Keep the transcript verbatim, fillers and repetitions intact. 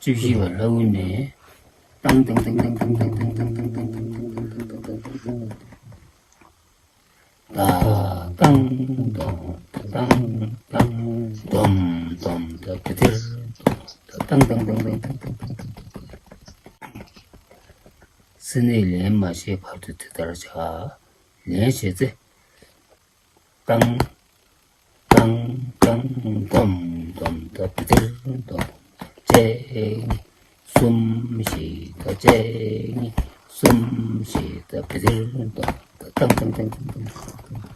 བཅུ་བཞི་པ་ལྷ་དབུ་ནས། ཏང་ཏང་ཏང་ཏང་ཏང་ཏང་ཏང་ཏང་ཏང་ཏང་ཏང་ཏང་ཏང་ཏང་ཏང་ཏང་ཏང་ཏང་ཏང་། ཏ་ཏང་ཏོང་ཏ་ཏང་ཏང་ཏོམ་ཏོམ་ཏ་ཏི་ཏིར་ཏོམ་ཏ་ཏང་ཏང་ཏང་ཏང་ཏང་ཏང་ཏང་ཏང་ཏང་། སེམས་ནི་ལན་མ་བྱེད་བར་དུ་དེ་ལྟར་བྱ། ལན་བྱེད་ཚེ། ཏང་ཏང་ཏང་ཏོམ་ཏོམ་ཏ་ཏི་ཏིར་ཏོམ། གཅིག་གཉིས་གསུམ་བཞི་ཏ་གཅིག་གཉིས་གསུམ་བཞི་ཏ་ཏི་ཏིར་ཏོམ་ཏ་ཏང་ཏང་ཏང་ཏང་ཏང་།